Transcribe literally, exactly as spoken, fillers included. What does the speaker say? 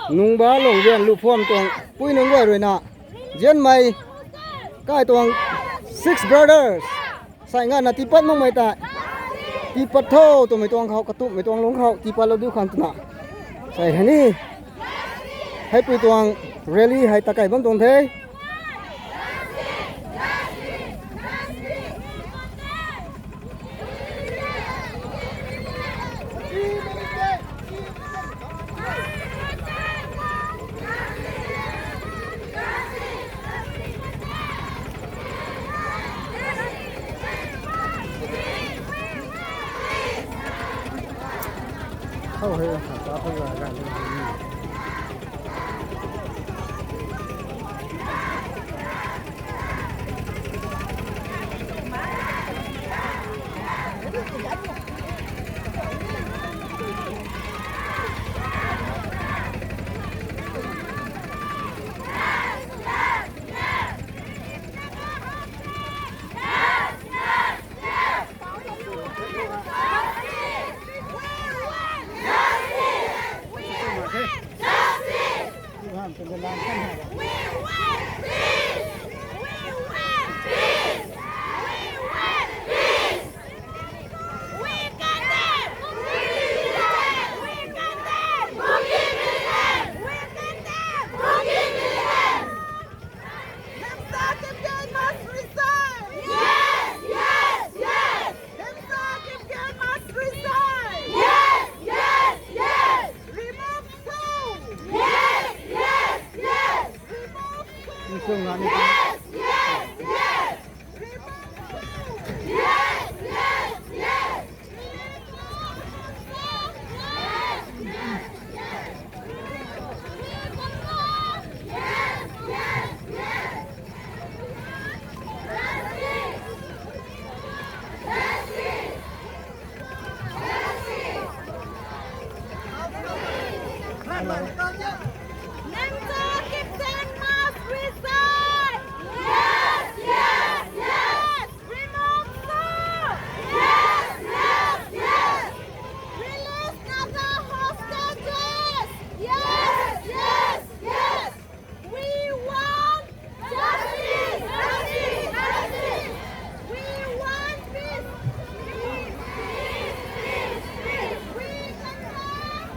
Nungba Lungrian Luphuam tuang pui nunc guay ruina, zianmei kai tuang six brothers, sai nganvna tiipat makmei tei, tiipat tho twmei tuang khou, katumhmei tuang lungc khou tiipatlou diu khang twna, sai hei ni, heipui tuang rally hei takei bam tuang the. Khemsa Kipgen must resign! Yes, yes, yes! Khemsa Kipgen must resign! Yes, yes, yes! Remove Song! Yes, yes, yes! Remove Song! Yes, yes, yes! Remove Song! Yes, yes, yes! Khemsa Kipgen must resign! Yes, yes, yes! Remove Song! Yes, yes, yes! Release Naga hostages! Yes, yes, yes! We want justice! Justice! Justice! We want peace! Peace! Peace! Peace! We can come!